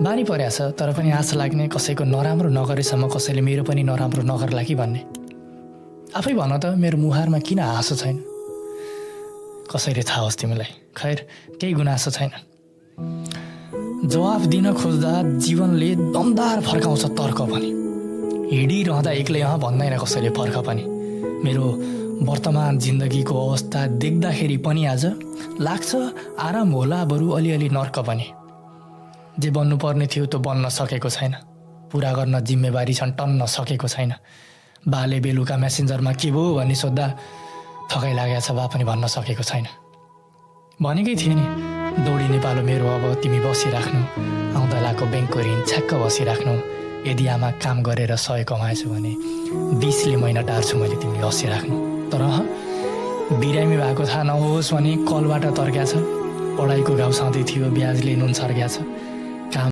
बानी परेछ तर पनि आशा लाग्ने कसैको नराम्रो नगरेसम्म कसैले मेरो पनि नराम्रो नगर्ला कि भन्ने। आफै भन त मेरो मुहारमा किन हाँसो छैन? कसैले थाहा होस् तिमीलाई, खैर केही गुनासो छैन। जवाफ दिन खोज्दा जीवनले दमदार फर्काउँछ तर्क पनि। हिँडिरहँदा एक्लै भन्दैन कसैले फर्क पनि। मेरो वर्तमान जिन्दगीको अवस्था देख्दाखेरि पनि आज लाग्छ आराम होला बरु अलिअलि नर्क पनि। जे बन्नुपर्ने थियो त्यो बन्न सकेको छैन, पुरा गर्न जिम्मेवारी छन् टन्न सकेको छैन। बाले बेलुका मेसेन्जरमा के भयो भन्ने सोद्धा थकाइ लागेको छ बा पनि भन्न सकेको छैन। भनेकै थिएँ नि दौडी नेपाल मेरो अब तिमी बसिराख्नु, आउँदालाको ब्याङ्कको ऋण छ्याक्क बसिराख्नु। यदि आमा काम गरेर 100 कमाएछु भने 20ले महिना टार्छु मैले तिमीले हँसिराख्नु। तर बिरामी भएको थाहा नहोस् भने कलबाट तर्क्या छ। पढाइको घाउ सधैँ थियो, ब्याजले नुन छर्क्या छ।